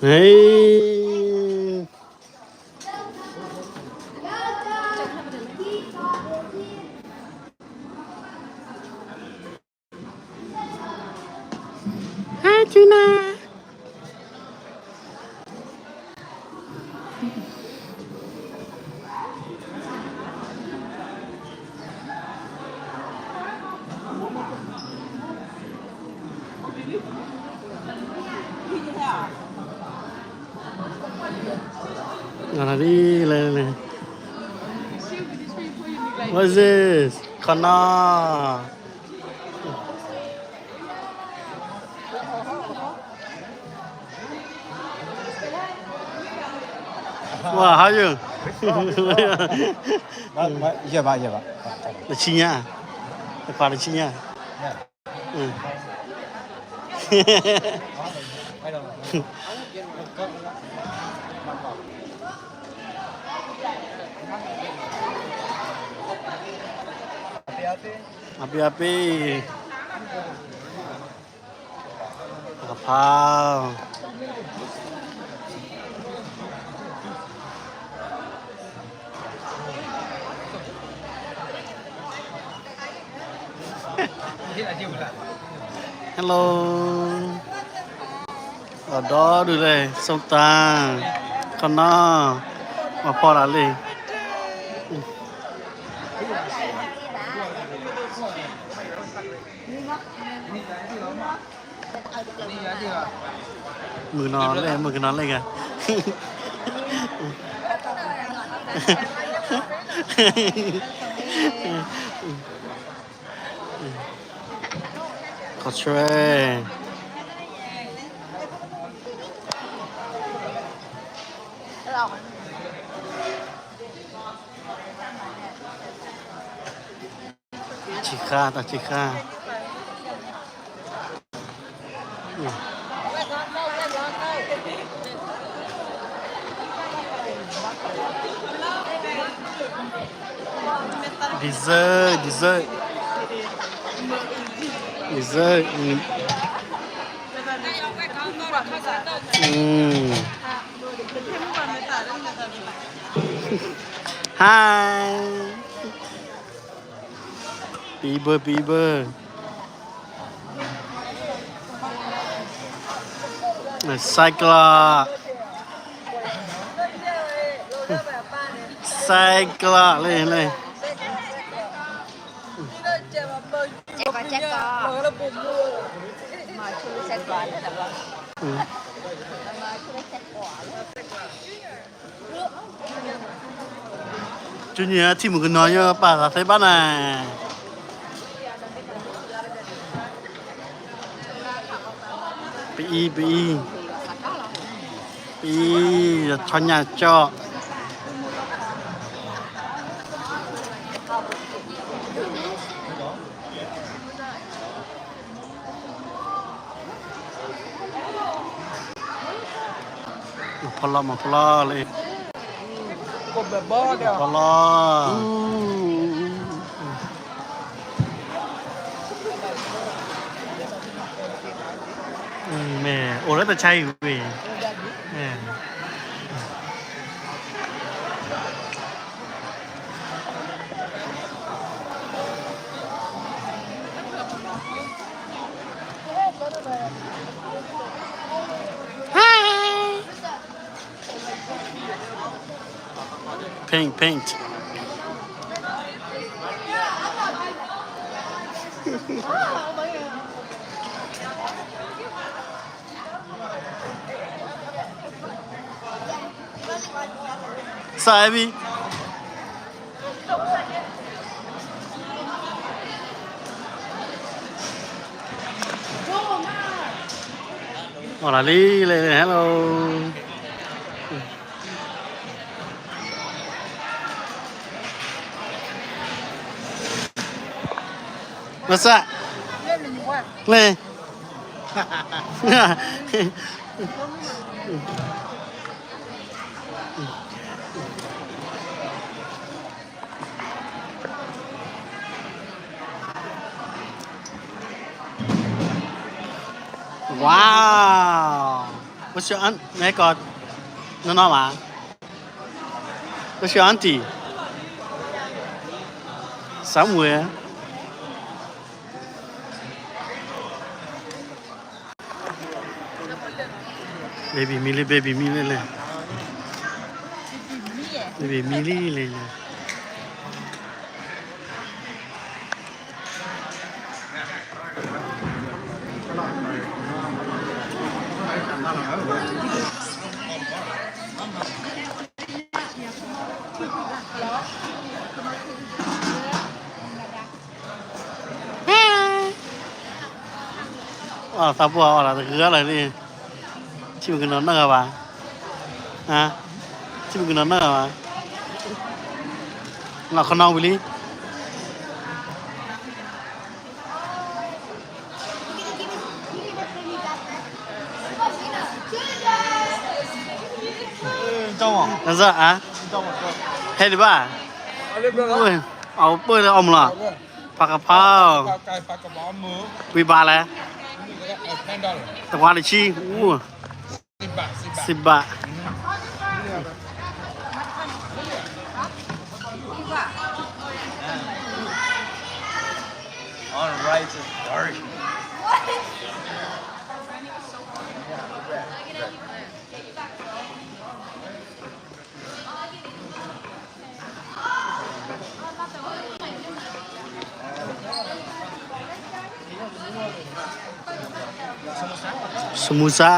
ဟ့ၣ် Hi, Gina. အီၤလံလဲၣ်လဲၣ် What's this? ခီနီ ဝါ how you? ယဲၢ်ဘး ယဲၢ်ဘး တဆံညါ တခွါတဆံညါ အပ့ၤအပ့ၤ အကဖါ Hello အဒီဒုးလဲၣ် ส้มตำ ခီနီ မၤဖီလာ်လံ မုၢ်ကနီၤလဲၣ် မုၢ်ကနီၤလဲၣ်ဂၤ ခီဆွဲ ဆံးဃါ တၢ်ဆံးဃါ dessert dessert dessert อืม Hi ပံဘၢ ပံဘၢ ไส้กรอก ไส้กรอก လံ လံ ကဲကီ ကဲကီ မၤဆူကဲကီ ဆူကဲကီ ကၠူညါထံၣ်မုၣ်ကနီၤညါ ပာ်သးသ့ဘၣ်နၤ ပအံၤ ပအံၤ ပအံၤ ယဆီညၣ်ကၠီၣ် မၤဖီလီၤ မၤဖီလီၤလံ မၤဖီလီၤ မ့ၢ်အိၣ်လၢတၢ်ဆါဟံၣ်ဝံၤ Hi. Paint, paint. စၢ်အဲၣ်ဘံ အီၣ်လၢလံ လဲၤ hello မစၢ် လဲၤ Wow. What's your aunt? မ့ၢ်ကီး နီၢ်နီၢ်မး What's your auntie? Somewhere. Baby meal, baby meal လဲၣ်. Baby meal လဲၣ်. အီၣ်သးပှၢ်အီၣ်လီၤတဂၤလၢာ်လံ, ထံၣ်မုၢ်ကနီၤနီၢ်ဂၤဘၣ်, ထံၣ်မုၢ်ကနီၤနီၢ်ဂၤဘၣ်, လီၤခနီဝံၤလံ. နစၢ်အါ, ဟဲဒံးဘၣ်, အပၢၢ်လၢအီၣ်မူလီၤ, ပှၤကဖီ, ဝံၤဘၣ်လဲၣ်, တပှၤတဆံ, စံးဘၣ်. All right, sorry. စမူစါ.